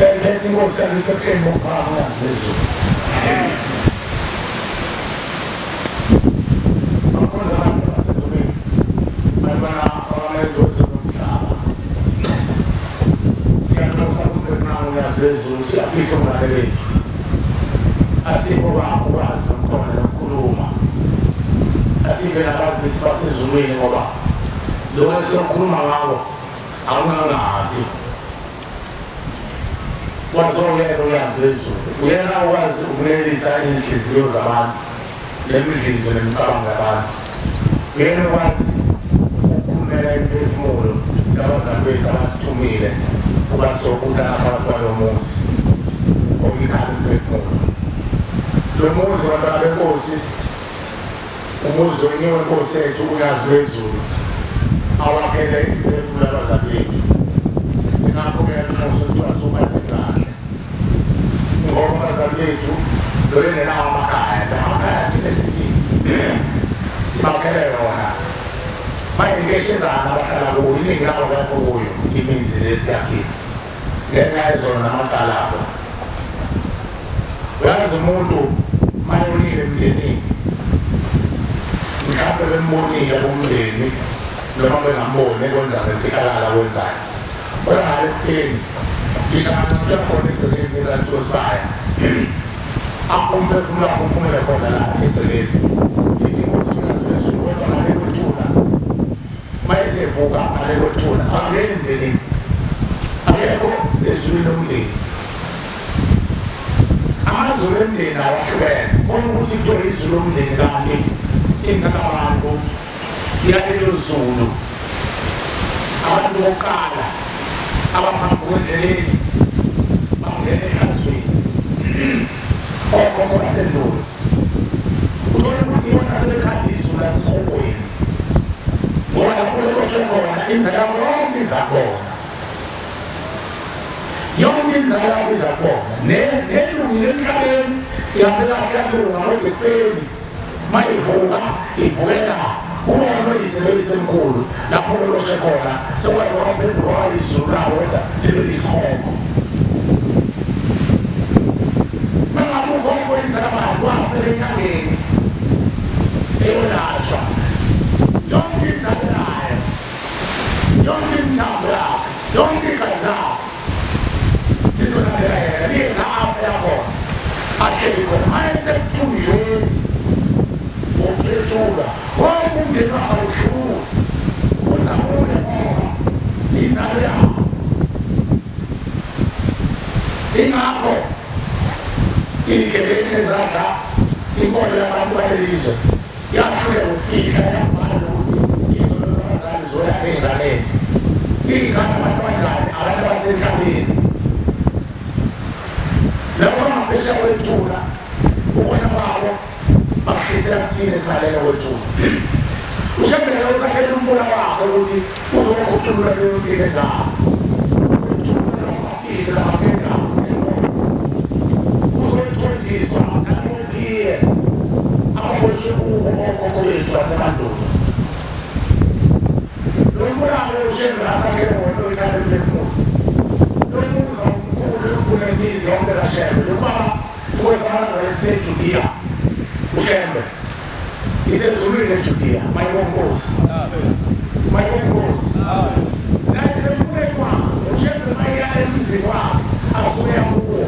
Ngiyakhetha inkosi yami ehleni ngokuphakama phezulu. Akhona abantu basezulwini, bantwana abalendozi lomhlaba. Siyanxusa kumntanami uyazi ukuthi afihle umngane wethu. Asikho ukwazi nomqondo nokukhuluma. Asikho nabazisi basezulwini ngoba lokho esiyokhuluma ngako akunangathi. Wazo uyena uyazi lezulu, uyena ukwazi ukunelisa inhliziyo zabantu nemidlinzo nemicabango yabantu. Uyena ukwazi ukukhulumela imiphefumulo yabazali bethu abasithumile ukuba sizobuthana phakathi kwalo muzi oyikhaya umphefumulo. Lo muzi bantwana benkosi, umuzi wenye wenkosi yethu uyazi lezulu, awakhele imiphefumulo yabazali bethu. Ingakho kuyanxusa ukuthi asuphathe kahle ngoba abazali bethu lobengenawo amakhaya, amakhaya thina sithi sibakhele yona bayinkeshezana abahlala kuyo, iningi labo lapho kuyo imizi lesiyakhile ngenxa yezona namacala abo. Uyazi umuntu mayonile emndenini, mhlawumbe bembonile bomndeni noma bengamboni ekwenza ngemfihlakalo akwenzayo, kodwa ngale ekufeni ngisho angancutshwa khona egcekeni ngezansi kwesibaya, umphefumulo wakhe uphumele khona la egcekeni. Ithi inkosi uyazi lezulu, kodwa ngale kwethuna mayesevuka ngale kwethuna akangeni emndenini, akekho ezulwini lomndeni. Amazulu emndeni awahlukene, khona ukuthi kuthiwe izulu lomndeni kanti inzalo abantu yalelo zulu, abantu bokuqala abaphambi kwendleleni bangena ehlazweni okhokho basendulo. Uthole ukuthi ibona sebekhanda izulu lasesihogweni ngoba lapho beboshwe khona inzalo yabo yonke iza khona, yonke inzalo yabo iza khona. Nelungile emhlabeni ihambela kahle kodwa ekufeni mayivuka ivukela ubona oyise noyisemkhulu lapho beboshwe khona sekwaze kwaphenduka izulu lawo kodwa libe isihogo. Mangabe ukhokho inzalo abantu wafela enyangeni eyolashwa, yonke inzalo yayo, yonke imithambo yakhe, yonke igazi lakhe lizolandela yena liye la afela khona, ahleli khona. Mayesekuthunjweni ngokuthwetshulwa wonke umndeni wakhe awuhluli, uzamule ngoba inzalo yakhe. Ingakho iy'gebengu ezadla inkolo yabantu balelizwe yahluleka ukufihla, yabhala ukuthi izono zabazali zoya ey'nganeni. Iy'ngane abantu abanjani? Abantu abasemhlabeni. Labo bangaphesheya kwethuna ubona babo bakushisela kuthina esivalele kwethuna. Ushembele usakhele umbona wakhe ukuthi uzokhuculula leyo nsika endawo, uzothondiswa nalokhiye ababoshwe kubo okhokho bethu basemandulo. Lo mbulalo ushembele asakhele wona oyikhaya emphefumulo. Lo muzi omkhulu kunemizi yonke kaShembe. Lo baba inkosi iseJudiya, uShembe isezulwini eJudiya. Mayibonga Inkosi, mayibonga Inkosi. La isemfuleni wakhe uShembe mayeya emzini wakhe asuke kuwo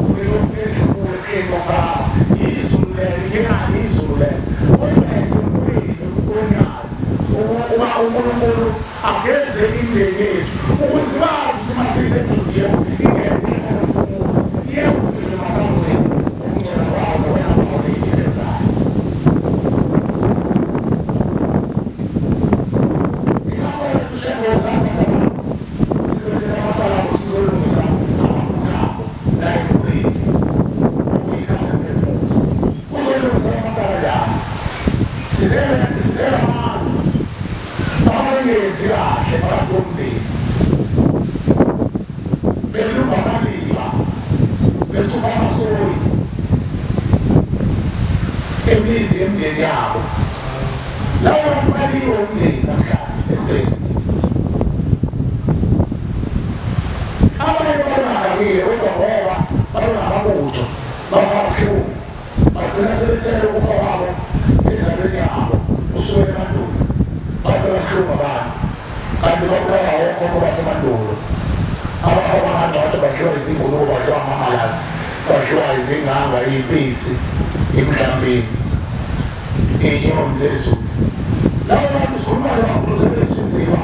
uzeyofika kuwo ehleni kwaphakama. Izulu lelo ingenani izulu lelo, kodwa isemfuleni uNyazi uba uNkulunkulu ageze imindeni yethu ukuze bazi ukuthi masiseJudiya ingene umuzi iyakuvela emasangweni ukungena kwabo wena iy'thithe zayo. Ingakho uShembe sizothetha amacala abo, sizolungisa amaphutha abo la emfuleni okuyikhaya umphefumulo. Uzolungisa amacala lawo, sizele abantu ababengenzi kahle phakathi komndeni, belumba amaliba, becupha amasoyi emizi yemindeni yabo. Lawo bantu baliwe umndeni namhlanje ekufeni. Abanye babengakakile kodwa Bagcina sebethele ukufa kwabo endaweni yabo usuke emandulo. Bafe bahlungu abantu. Kanti babulawa okhokho basemandulo. Abafa bangangcwatshwa badliwa izingulube, badliwa amamalazi, badliwa izinganga, iy'mpisi, imidlambini, iy'nyoni zezulu. Labo bantu sikhuluma nabo sebesunziwa.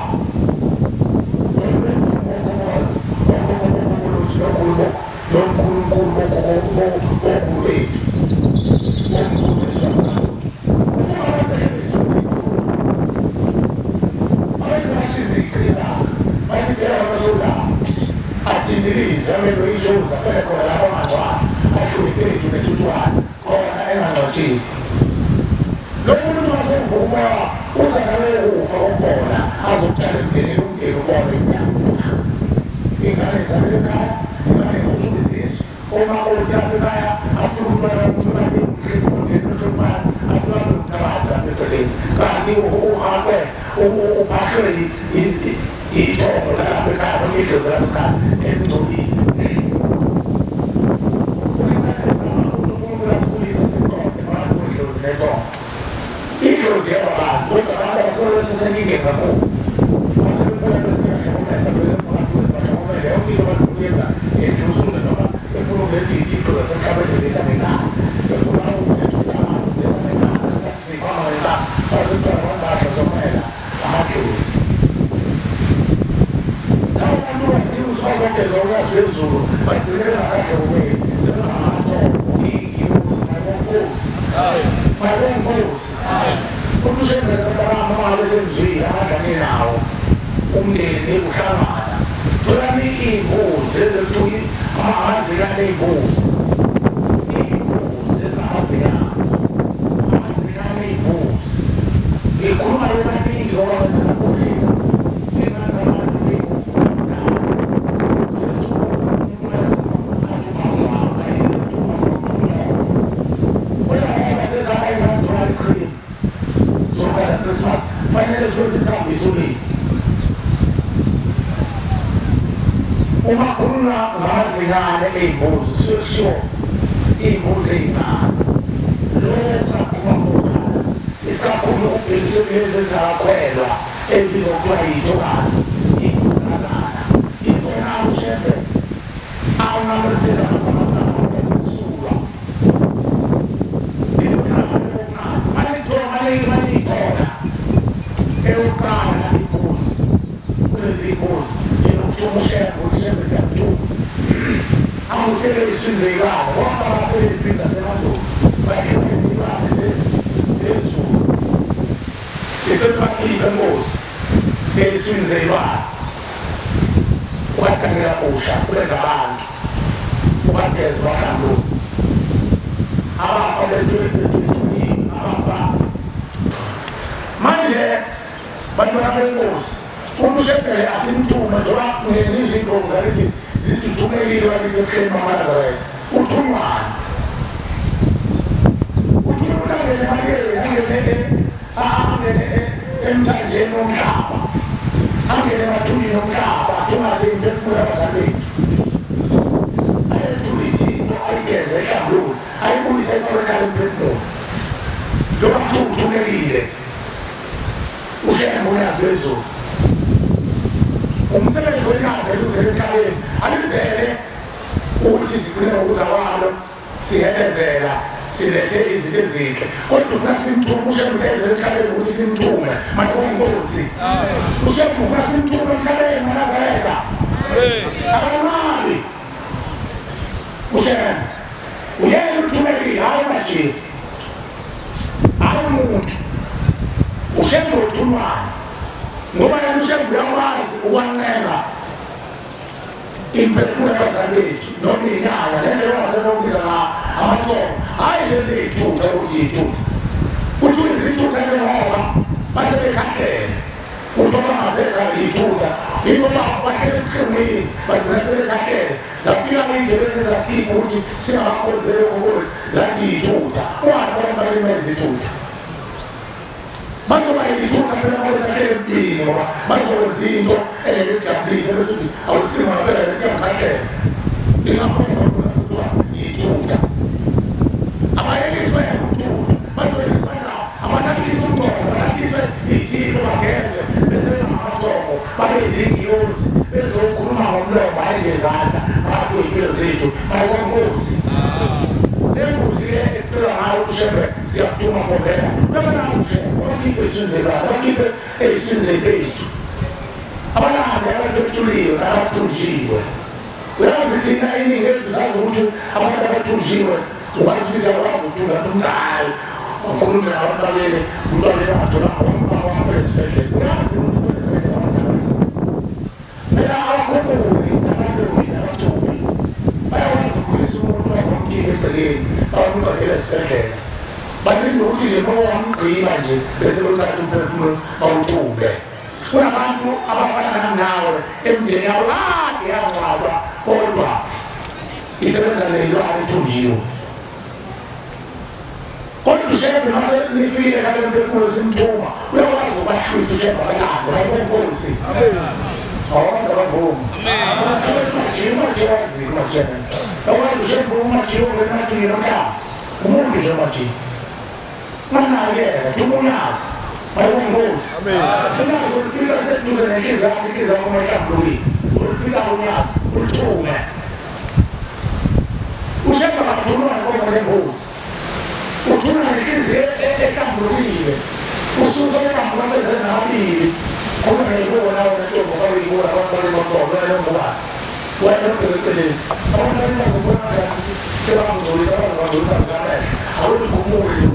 bezokhuluma ngomlomo hayi ngezandla ngathi impilo zethu ayikwankosi lembuzi-ke ekucelwa ngayo uShembe siyakuthuma ngobeka bebanawo uShembe bakhiphe eswini bakhiphe ey'swini zempethu abalande abathuthuliwe nabathunjiwe. Uyazi thina iningi lethu sazi ukuthi abantu abathunjiwe ukwazi ukuthi siyakwazi ukuthunga umntu ukhulume nabantu bakele umntwana angatholanga wamfaka esibhedlela. Uyazi ukuthi ufuna esibhedlela abantu abaningi phela abakhuphuli nabaloyi nabathumbi bayakwazi ukukhulisa umuntu bazamkhipha egcekeni bamgqagela esibhedlela balinde ukuthi le moya wamgqiba nje bese bewuthatha umphefumulo bawuthumbe. Kunabantu abafana nawe emndeni yabo kade yangcwaba kodwa isebenza leyilwane ethunjiwe. Kodwa uShembe mase nifike kade umphefumulo simthuma uyakwazi ukubahlwitha uShembe abalande bayinkosi. Abantu abavumi umajiwazi umajiwa akwazi uShembe umajiwa ungena nomhlaba umuntu nje umajiwa manakela thuma unyazi bayinkosi. Unyazi ulufika seduze nenhliziyo yakho, inhliziyo yakho uma ihlambulukile ulufika unyazi uluthume. uShembe akathuluma nenkomo lembuzi, uthuluma nenhliziyo ehlambulukile. Ususa ehlambuluka nababili khona ngiyibona wena ntombi bayibona abantu balomqondo wena ngubani wena eceleni abantu abazobona ngathi sebangcolisa bazongcolisa ngamehlo awuligumuli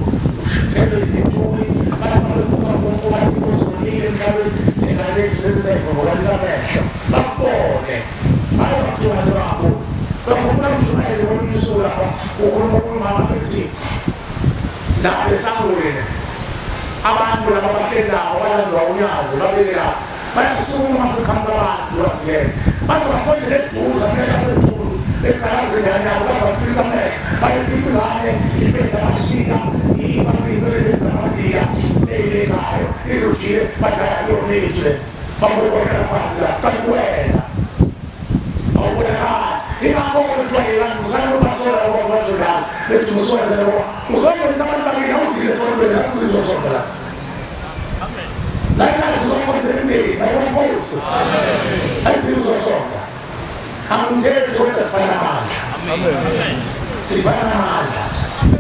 ushithele izintuli abantu babebuka konke bathi kusonile emhlabeni nengane sezisevukalisa amehlo bakubone hayi bakuthiwa ngathi bangaboni. Bakubona umshumayeli ngolunye usuku lapha ukhuluma kumama ethi lapha esangweni abantu laba bahleli nawo balandwa unyazi babele lapha bayasukuma seqhamuka abantu basingene baze basondele eduze amehlo abethulu beqalaza ingane yabo baze bachitha amehlo bayifica ingane ipenda bashiya ibabibelezamadiya eyilekayo irujile badala lomitshe babukohlala phansi lapha kanti wena awubonakali. Ingakho kuthiwa yilani musana ubasola kwabajulana bethi musuwenzela ngoba uzobonisa abantu bakini awuzile esontweni lapho uzizosonta lapha la ikasi uzokwenza emndeni bayonkosi ayizile uzosonta. Angimthethi kodwa sifana amandla, sifana amandla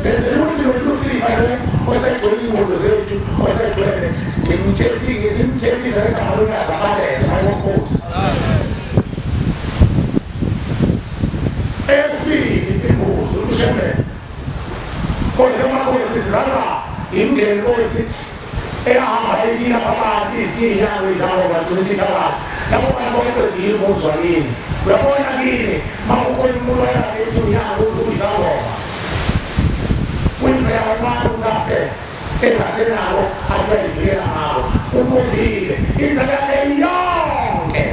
benzela ukuthi lo Lucifer lo osegcwele iy'ngqondo zethu osegcwele ngimthethi ngisimthethise ngegama lonyazi abalele bayonkosi. Eyesibili imbuzi uShembe Nkosi amakhosi sizalwa imndeni Nkosi eyahamba ethina abantu izinyanga izabo bagcina isithi abantu labo bantu baqedile umuzwa kini. Uyabona kini uma kukhona umuntu oyabethi unyaka uyisangoma uyimvela kancane ukafe engasenako athi uyayivikela ngako umondile inzalo yakhe yonke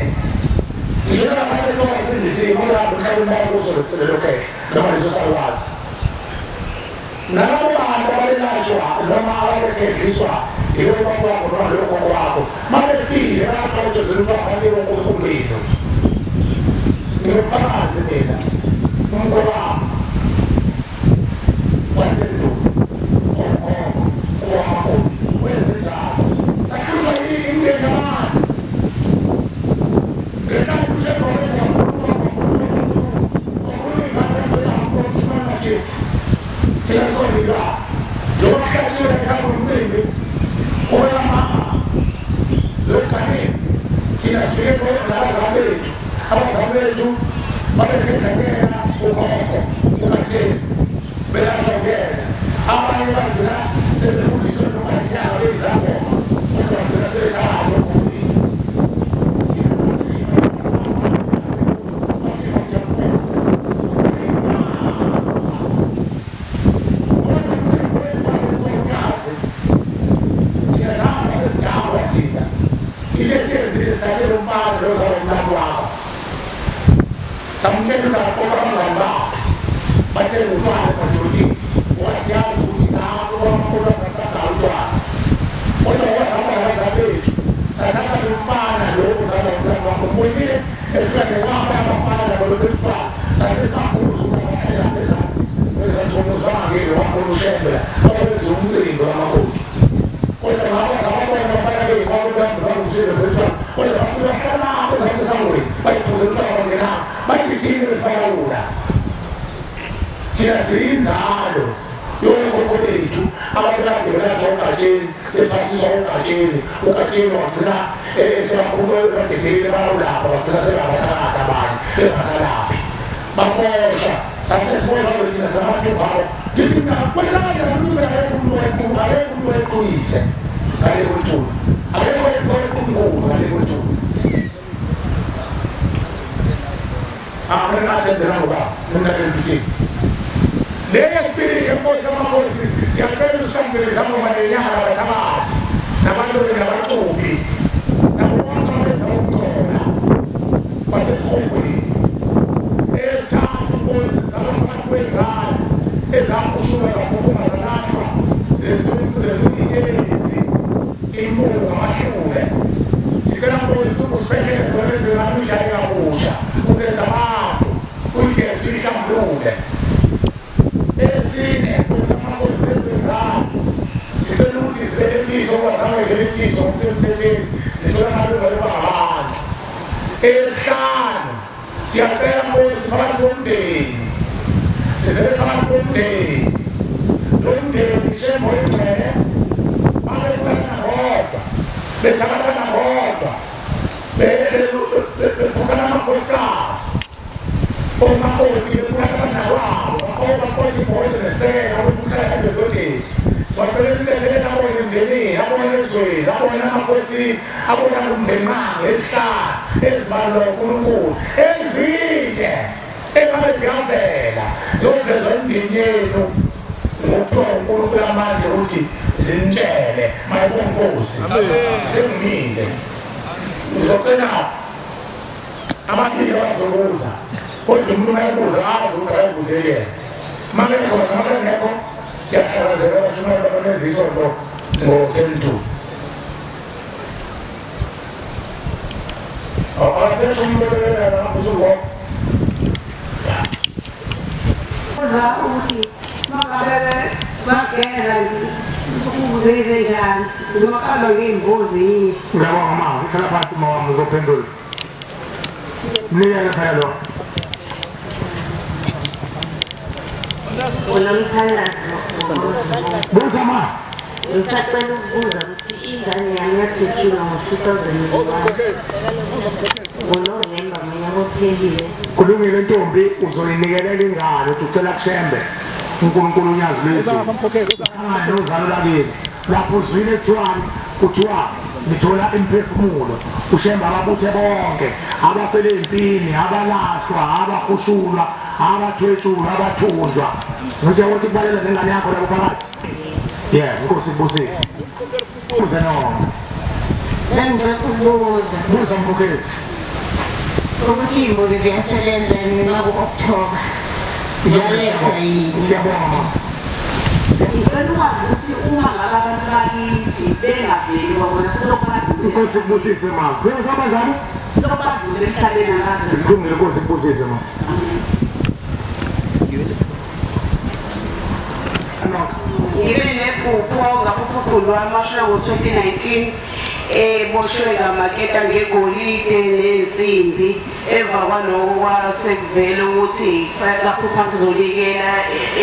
ngisho nabantu abasindisiwe kulapho mhlawumbe bayakuzo lelo khehla noma leso salwazi nalabo bantu abelashwa noma ababekhehliswa yilowo baba wakho noma lowo gogo wakho mabefile bayathola ejozini ukuthi abanike uNkulunkulu. Ngiyofakazi mina umkhulu wasendulo okhokho owamakoti wenzenjalo sakhuluma imindeni yabantu ngenkathi uShembe wenza thina sonilwa njengoba kuhlatshiwe ekhaya umcimbi owemama zokuganeni thina sifike nabazali bethu abazali bethu babekhendakela ukhokho ukatheni belashongena abanye bagcina sebefundiswe noma inyanga beyizangoma kodwa bagcina sebethathwa okhulile. Thina basima siyakubona thina into esiyenzile sithathele umfana lo ozalwa umntwana wakho samtshela ukuthi akaqoqa abangani bakhe bathenga utshwala emadolobheni ngoba siyazi ukuthi labo abakhulu abangasagayi utshwala kodwa ngoba sihamba nabazali bethu sathatha lo mfana lo ozalwa umntwana wakho mbonile efika nenqaba yabafana nabo lobetshwala sathi sakhuza ukuthi abahlale lapha ezansi ezansi womuzi bangangeni wabona uShembe la babenza umcimbi wamakoti kodwa ngabo sababona abafana bey'kwabo kuhambe bangumsindo betshwala kodwa bafike bahlala lapha ezansi esangweni uGatsheni bethwasiswa uGatsheni uGatsheni wagcina sebakhuluma badedelile bayolapha bagcina sebabathakatha abanye bengasalaphi baboshwa sasesiboshwa thina samathumba abo ngithi mina kwelanje umuntu akekho umuntu akekho umuntu owequyise ngale kwethuna akekho owequmkhulu ngale kwethuna athembela ngoba mina ke leyesibili ngenkosi yamakhosi siyacela usihlambulele izangoma nenyanga nabathakathi nabaloli nabacuphi nabo bonke abenza ukungcola basesihogweni. Eyesithathu nkosi zalwa kwengane ezakushulwa zaphuma zalahlwa zenziwa inyelezi impunga amahlule. Sicela nkosi usiphehlele zona ezingane udlale kabusha uzenza abantu uyigeze uyihlambulule. Esine kwesamakhosi sezingane sicela ukuthi zibelethiswe ngoba zangebelethiswa ngokusemthethweni zithola amalungelo abantu. Esihlanu siyacela nkosi phakathi komndeni sizele phakathi komndeni lo mndeni Shembe oyingcwele babebulana bodwa bethakathana bodwa bephuthana amakhosikazi omakoti bebulala abanakwabo omakoti boyile nesela bebukhala ebhodeni. Sibacela nilethele abona emndenini abona ezweni abona emakhosini abona kumndenqangi esihlanu ezibalwa uNkulunkulu ezinye engabe ziyavela ziyovezwa emndeni yenu ngokuthiwa uNkulunkulu amandla ukuthi zinitshele mayibonge Nkosi. Sengimile ngizocela ababili bazobuza kodwa umuntu mayebuza azi ukuthi akayibuze yena makekhona makengekho siyahlakazela bashumayela baneziso ngo-10 to. Abasekho umuntu usuku ukuthi mangabe bageza ukuze njani noma kalo ngey'mbuzi yini. Ngiyabonga mama, hlala phansi mama wami uzophendula. Mnikele phela lo. Unomthandazo. Buza ma. Ngisacela ukubuza ukuthi ingane yami yadutshulwa ngo-2001 ngoNovemba ngonyaka ophelile. Kulungile ntombi, uzoyinikelela ingane uthi ucela kuShembe uNkulunkulu unyazi lwezulu uhlangane nozalo lakini lapho uzwile kuthiwani kuthiwa nithola imiphefumulo uShembe ababuthe bonke abafele empini abalahlwa abakhushulwa abathwetshulwa abathunjwa. Ngithe ukuthi kubalela nengane yakho lapho phakathi. Yeah, Nkosi ibusise. Uze noma. Ngicela ukubuza. Buza mkhokeli. Ukuthi imbuzi ziyasebenza noma ku-October. Ziyalethwa yini? Siyabonga mama. Ngicela ukwazi ukuthi uma ngabe abantu bakithi bengaveli kwabona silokubadlula. Nkosi ibusise mama. Kuyosaba njani? Silokubadlula emhlabeni angazi. Kulungile Nkosi ibusise mama. Ngibe nephupho ngaphupho lwami washona ngo-2019 eboshwe ngamaketa ngegolide nensimbi. Emva kwaloko kwasekuvele ukuthi kaphupha ngizonikela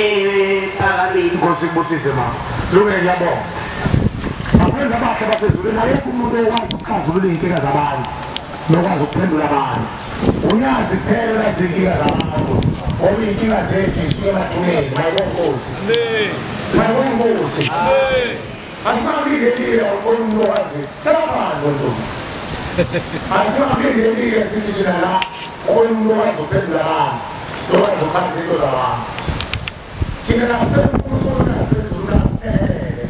ephakameni. Nkosi ibusise mama. Lungile ngiyabonga. Abenza abahle basezulwini akekho umuntu okwazi ukuxazulula iy'nkinga zabantu nokwazi ukuphendula abantu. Uyazi kuphela izinkinga zabantu ngoba iy'nkinga zethu zisuke emathuneni. Mayibonge Nkosi. Mayibonge Nkosi. Asingabilelile ukhona umuntu okwazi hlala phansi ntombi. Asingabilelile sithi thina la ukhona umuntu okwazi ukuphendula abantu nokwazi ukuchaza izinto zabantu. Thina nasicela uNkulunkulu nasezulu asiphelele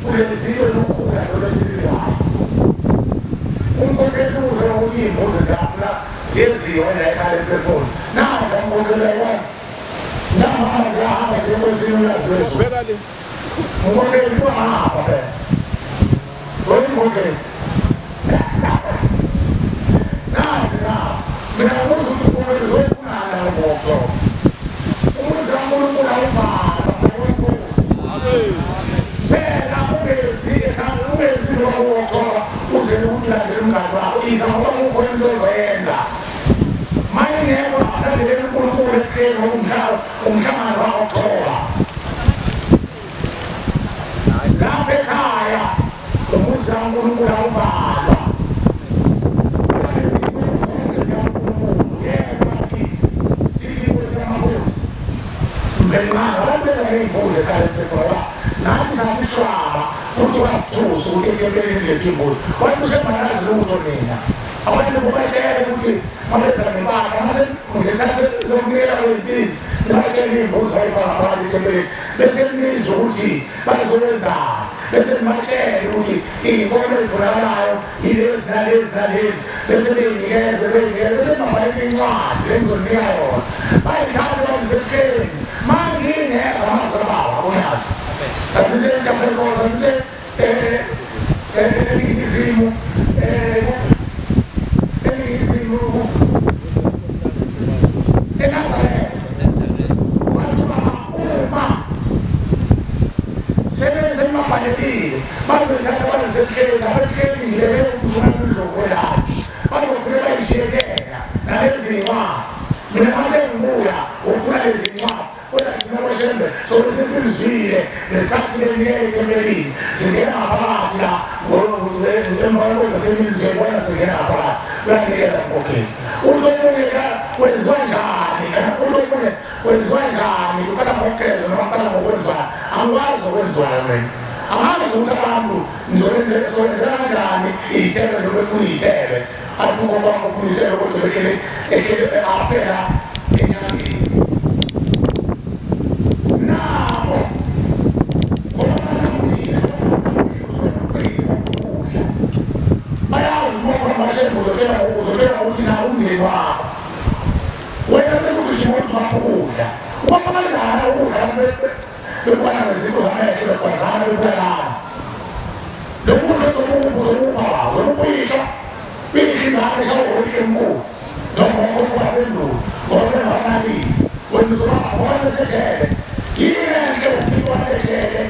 kulezinto lokukhula lolwesililayo. Umkhokheli uze ukuthi iy'mbuzi ziyafuna ziyeziwa la ekhaya emphefumulo. Nazi umkhokheli uyayibona. Namama ziyahamba ziye enkosini uyazi lwezulu. Umkhokheli uyahamba phela. Loyo umkhokheli. Nazi na. Mina ngibuza ukuthi umkhokheli uzoyifunani nalo ngo-October. Umuzi kaNkulunkulu awuvalwa ngowenkosi. Phela ungezile ekhaya ungezile ngo-October uzele ukuthi ulandele umngane wakho. Iza ngoba kukhona into ozoyenza. Mayingekho asalandele uNkulunkulu ebuhleni ngoba umhlangano wa-October. Lapha ekhaya Mvelinganga abantu beza ngey'mbuzi ekhaya emphefumula nathi sasishwaba futhi wasithusa ukuthi ethempelini lethu imbuzi wathi ushembe lutho nina abantu kubatshele ukuthi mabeza ngempahla mase ngesikhathi sokunikela kwensizwa nibatshele iy'mbuzi bayifaka phakathi ethempelini bese nizwe ukuthi bazokwenzani bese nibatshele ukuthi iy'nkomo ey'funakalayo yilezi nalezi nalezi bese bey'nikeze bey'nikeze bese nibabhalele incwadi engizonika yona bayithatha bazisehleni mangingekho amazwi abawa unyazi sasise sasise eningizimu eningizimu eNazaretha wathi uma sebemabhalelile bazothatha bazisehleni abahlelile beyokuvuna indlovu yakhe bazofuna bayishiyekela nalezi ncwadi mina mase ngibuya ufuna lezi ncwadi kodwa thina boShembe sobe sesimzwile ngesikhathi beninikela ethempelini singena ngaphakathi la emva semizwe singena ngaphakathi uyanikela mkhokheli uthi omunye kwenziwa njani uthi omunye kwenziwa njani uqala ngokugeza noma uqala ngokwenziwayo angikwazi okwenziwayo mina angazi ukuthi abantu ngizokwenzela kanjani iy'thebe noma kuyiy'thebe athi ugogo wami ufuna isithebe kodwa behlele afela enyangeni nabo bayazi ugogo amaShembe uzotshela ukuthi nawo umndeni wakho wena bese ugijima ukuthi bapha ukudla ubapha kanjani ukudla bebukana neziko zamehlo bekwazana bebulalana lo muntu uzomupha uzomuphisha uyisho ingane shawukuhle emkhulu noma wasendulo ngoba bengabanakile wena uzobabona besejele yini enhle ukuphikwa ejele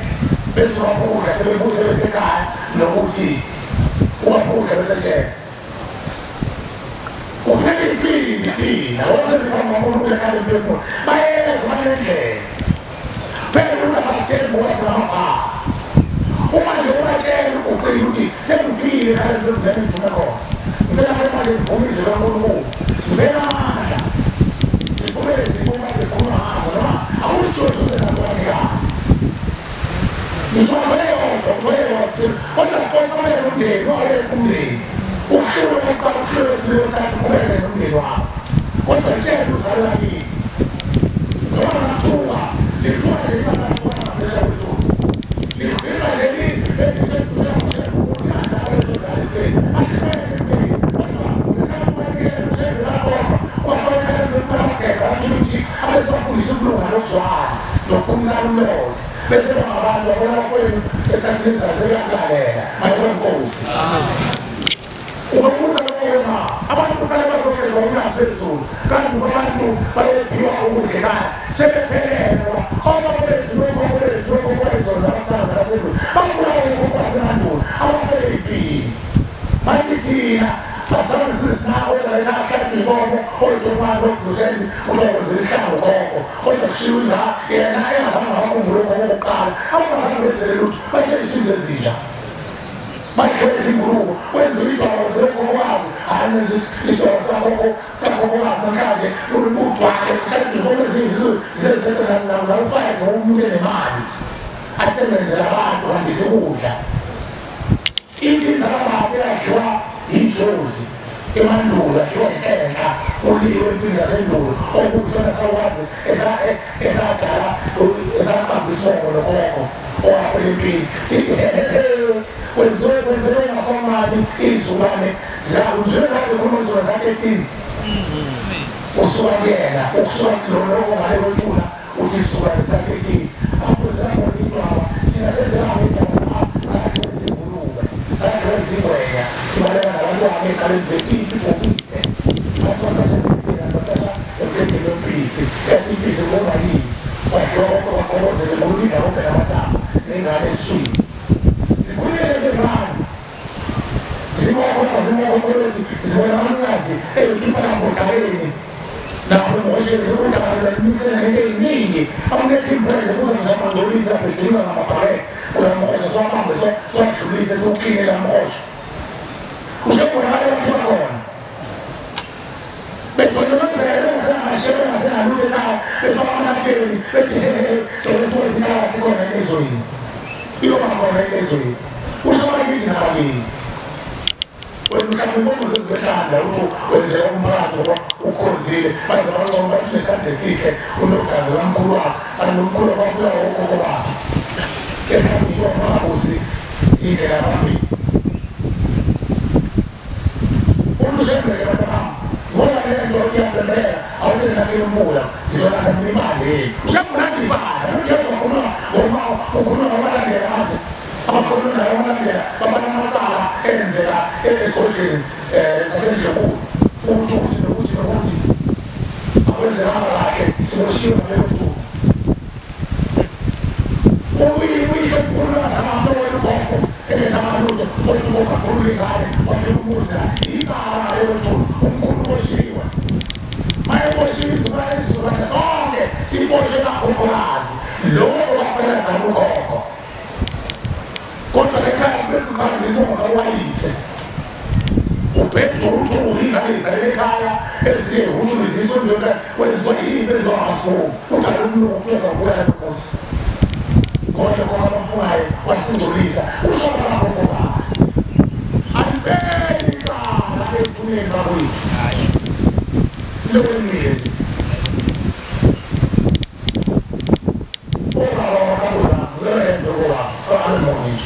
bese wabukudla sebebuse besekhaya nokuthi ubabukudla besejele kufuneka isibindi thina wasezibamba ekhaya emphefumulo bayezwa banendlela phela umuntu abasithembi ngoba sinamabhala uma nje ubatshela uqina ukuthi sengifile ekhaya emphefumulo ngiduma khona ngicela manje ngivume izwi likaNkulunkulu ngibeka amandla ngivume izinto uma ngikhuluma ngazo noma akusho ukuthi sengazobanikana ngisho yodwa kodwa kufanele umndeni wawekho umndeni uhlulwe uqala uhlulwe esibili wesithathu uqhubeke nomndeni wakho kodwa tshela uzalo lakini noma ngathuka lithuka lelibangathuka ngaphesha kwethuka livimba leli bese bangabantu abona kwenu esikhathini sasebeyakulalela mayikwenkosi unomusa loyema abantu kuqala bazogezwa unyazi phezulu kanti abantu bayophiwa ukudla ekhaya sebephelelwa obaba bethu nogogo bethu nogogo bayizolo abathanda basendulo babulawa ogogo basemandulo abafele impilo bathi thina asazi sisinawo engalenahlatshwa inkomo oyintomane oguseni uzokwenzela ihlango gogo kodwa kushiwo la yena engazange ngabakhumbula ogogo bokuqala abangazange benzele lutho baseyisuze ezinja badliwe izingulube kwenziwa idwala zegogokazi hayi isidwala sikagogokazi namhlanje ugcwale hlatshwa inkomo ezizenawu-five ngoba umuntu enemali asebenzela abantu hambise ukudla ithi inzalababo eyadliwa ijozi emandulo adliwa inhlenhla uliwe empini zasendulo okukusona sakwazi esadala esabamba isibongo nogogo owafela empini sithi kwenziwe kwenziwe ngasomali izulwane uzwe ngabe khuluma izulwane zakhe-13 usuka kuyena ukusuka loloko ngale kwethuna uthi isizukulwane sakhe-13 aphuzela khona idwaba thina senzela ngey'ndaba zakhiwe izingulube zakhiwe izingwenya sibaleka nabantwana ey'qaleni zethu impi ibhokile abantu bathatha empileni bathatha emqedeni wempisi yathi impisi ngoma yini wadliwa konke kwagqokozela ingulube idla konke namathambo nengane esiswini zikhulile lezingane zimokhokholothi zibona amanqazi ey'khipha lamboqaleni lapho ngoshele udaba lwamisela ngento ey'ningi amuletha imbrele kuze njamangcolisa bedinga ngamabhakede uyamhosha siwabambe siwadlulise siwukline lamhosha usebonakala abantu bakhona bedondolozele ngisengasho Bashiye bengasenalutho ekhaya befaka amanabukeni bethi sobe ikhaya ikhona ezweni. Iyoba khona ezweni. Usho abakithi nabakini. Wena mhlawumbe umsebenzi wekhanda uthi wenzela umphakathi ngoba ukhonzile baze bancoma bathi nesandla esihle unogazi lamkhulu wakhe kanti nomkhulu wababulawa okhokho bakhe. Kepha ngiyomabusi indlela phambili. Umuntu ushembeke bantabami ngoba le nto iyabembela awuthi nakele umula ngizolanda mina imali. Ushembe imali ukhuluma ukhuluma ngomalandela manje. Abakhuluma naye amalandela babana amacala enzeka esigodleni sasendlekulu ukuthi ukuthi nokuthi nokuthi akwenzekanga kahle siboshiwe ngaleyo thuba. Uyisho mkhulu ngasamama wena ugogo engenzanga lutho kodwa ugogo akhulule ingane wakhela umuzi la ibala ngaleyo thuba umkhulu uboshiwe. Mayeboshiwe isizukulwane isizukulwane sonke siboshwe nagogokazi lokho kwafanele ngane ugogo. Kodwa ekhaya kuqala isibongo sakwayise. Ubhedwa ukuthi ingane izalele ekhaya ezinye usho iziswe nje wenziwa yini benziwa ngamasomo. Udala umnuko ukuthi uzabuya inkosi. Kodwa khona abamfungayo wasingcolisa usho abagogokazi. Alibheki icala ethuneni bakwethu. Lokwenile. Obaba wasabuzana ngeke ngoba abemongi.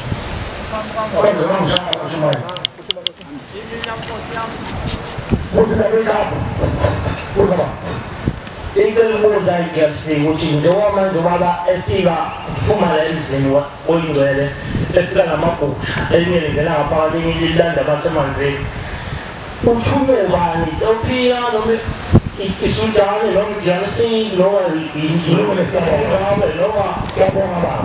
Ngicela ukubuza iGFC ukuthi njengoba manje ubaba efika uphuma la emzini oyingcwele efika namagusha elinye lingena ngaphakathi elinye lilanda abasemanzini uthume ubani Ethiopia noma iSudan noma iDRC noma iZimbabwe noma siyabonga baba.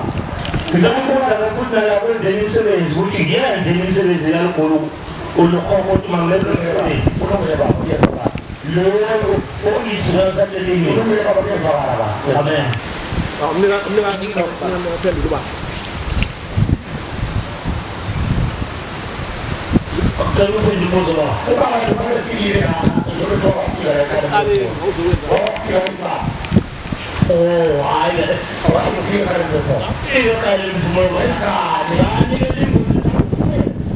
Ngicela ukuthi nakwenze imisebenzi ukuthi ngiyenze imisebenzi yalugulu ulukhokho ukuthi mangilenze imisebenzi. Kulungile baba, kuyezwakala. Lolo oyizwa zabelinye. Kulungile baba, kuyezwakala baba. Amen. Mnika phendula ubaba. Ngicela uphendule umbuzo baba. Ubaba nje makefikile lana njengoba wafika la ekhaya. Wafika ekhaya. Oh, hayi. Wafika ekhaya. Iyo kale mvumo Wenzani? Yanikele imbuzi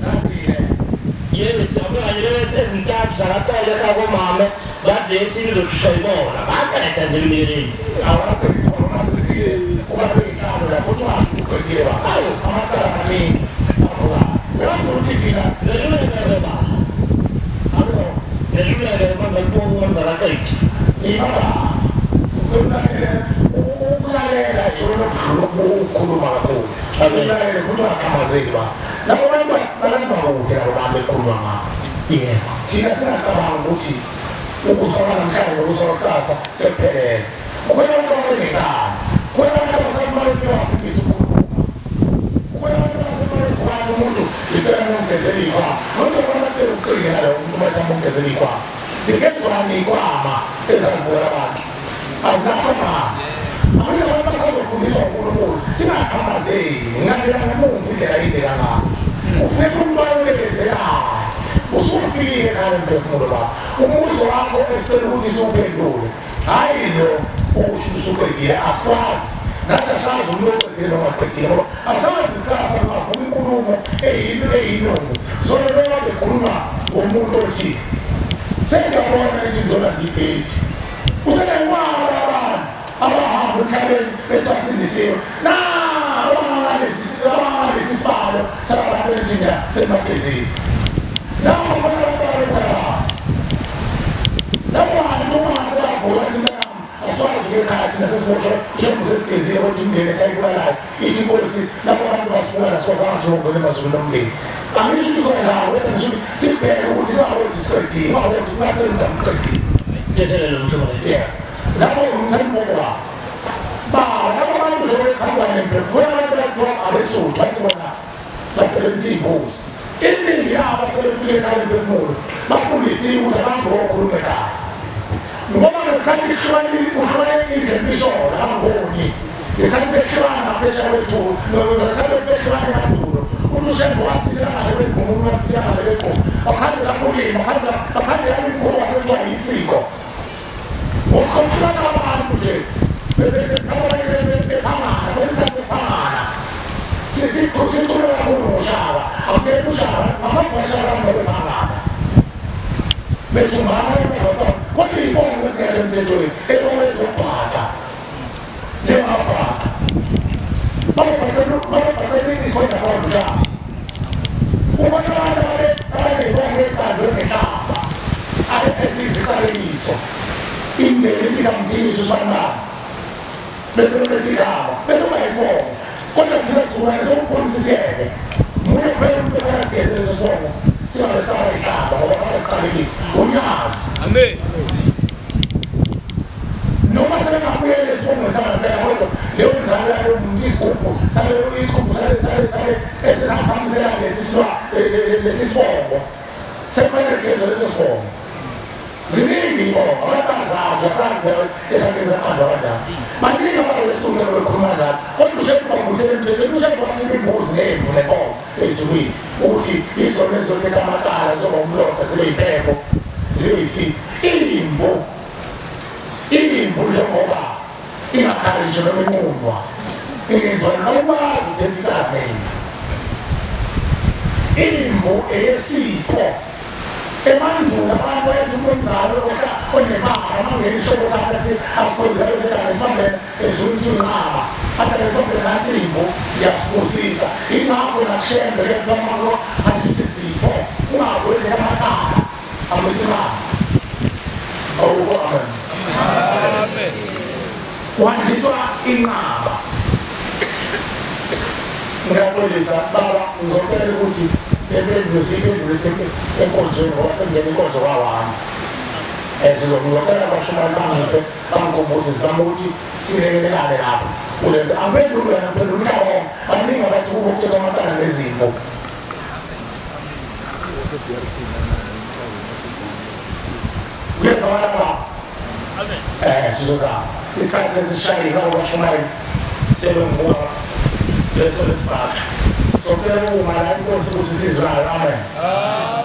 Zazile. Yebo, siyabonga nje ezintathu zakatsayela ekhaya komama bathi lesini lokushayibona baqeda nje emnikeleni. Awaqedi masisile. Ubaba inhlalo lapho uthi ungathi uqedile baba. Amacala amaningi. Avuka. Uyazi ukuthi thina Lehluleke baba. abizo Lehluleke baba ngibonga ngakaqedi. ibaba. Ukulalela yona okudlula ukukhuluma kakhulu. Ukulalela ukuthi ungaqhamazeli baba. Labo bantu balamba kude labo bantu bekhuluma ngabo. Yebo. Thina singacabanga ukuthi ukusola namhlanje nokusola kusasa sekuphelele. Kukhona abantu ababengenkani. Kukhona abantu abasembaleni bafundisa ukukhuluma. Kukhona abantu abasembaleni kubantu umuntu ngicela ngimgezele ikhwama. Noma abantu aseluqile nalo umuntu bathi amgezele ikhwama. Zigezwani ikhwama ezazibona abantu. Azinahamba. Abanye abantu basazofundiswa uNkulunkulu. Singaqhamazeli. Ngabela ngomuntu indlela yinde kangaka. Ufuneka umuntu ayolekezelayo. Usufikile ekhaya mphefumulo wakho. Umuzi wakho esicela ukuthi siwuphendule. Hhayi lo okusho usuqedile asikwazi. Nathi asazi umuntu oqedile noma aqedile ngoba asazi kusasa kungavuma inkulumo eyinto eyinungu. So lo kade ekhuluma umuntu othi sesiyabona ukuthi ngizolanda i-8. Usenenqwaba abantu abahamba emhlabeni bethi basindisiwe. Nabangalesi sibalo sabantu ethina semagezini. Lapho khona abantu ababekhona. Lapho abantu ungasebavuka ukuthi mntanami asikwazi ukuya ekhaya thina sesiboshwe njengoba sesigezile kodwa imindeni esayibulalayo. Ithi inkosi lapho abantu basibulala sikwazanga nje ukungena emazulwini omndeni. Angisho ukuthi uzoyendawo kodwa ngisho ukuthi sibheke ukuthi singakwenza isiqedile. Ungakwenza ungasebenza ngiqedile. Thethelelo mshumayeli. Yeah. Lapho ngithanda ukubonga baba. Labo bantu nje bekhamba nempela. Khona abantu abathiwa abeSuthu bathi bona basebenzisa iy'mbuzi. Iningi yabo asebefike ekhaya emphefumulo bafundisiwe ukuthi abantu bokhuluma ekhaya. Ngoba ngesikhathi kuhlukane indlela imisholo abangoni. Ngesikhathi behlukana ngaphesheya kwethu, ngesikhathi behlukana emandulo. Umuntu ushembe wasitha ngale kwegquma, umuntu wasitha ngale kwegquma. Bakhandela kulima, bakhandela imikhuba wasethiwa yisiko. Akukhona abantu nje bephangana bephangana sisicula kakhulu ngoshaka akungeke ushaka amagwashaka bephangana bethumbana bezothola kodwa iy'bongo ezingekho emthethweni ebongo ezobhaca njengabhaca bababhacele isondakonjani ubona abantu abaney'bongo ey'bandwe ngehlaba eziyiziqalekiso indlela ithi samdiniso usanabo bese bethi igama bese kuba isibongo kodwa thina sizukulwane sekukhona sisiyeke munye kuphela umuntu oyasigeze leso sibongo singabe saba ihlaba ngoba sabe siqalekiso unyazi. Amen. Noma sebengabuyela esibongweni sangempela kodwa leyo nzalo yalo muntu isigubhu sale isigubhu sale sale sale esesahambisela lesi sibongo sekufanele kugezwe leso sibongo. Ziningi ibongo abantu abazazi asazi esandleni zabantu abadala baningi abawesunto bekhuluma njalo kodwa ushembe bambusele emthethweni ushembe bakhipha imbuzi nemvu nenkomo ezulwini ukuthi izona ezizothetha amacala zizoba umlotha zibe yimpepho zibe yisipho imvu imvu njengoba ingakhali nje noma inqunwa ingenzwa nokwazi ukuthetha icala nemvu imvu eyesipho. Emandulo abantu bayenza umnumzane onemali amangena isihlobo sakhe asikhonza besedala sibambene ezulwini ukuthi unqaba athi sibambene nathi imvu iyasibusisa ingakho nakushembe ke kuthiwa amako andise isipho ungakwethe amacala amusimama awukho. Amen. Amen. Kuhanjiswa inqaba. Ngiyaxolisa baba ngizocela ukuthi lempendulo siyiphendule enkonzweni ngoba sengingena inkonzo kwawami. Sizocela abashumayeli bangiphe bangikhumbuze sizame ukuthi silekelelane lapho kule nto. Angiphenduli wena ngiphendula umhlaba wonke. Baningi abathi kubo kuthethwa amacala nezimvu. Kuyezwakala baba? Sizozama. Isikhathi sesishayile labo bashumayeli sebengibuka leso lesibhaka. Socela ukuma la inkosi ukuthi sizwayo. Amen. Amen.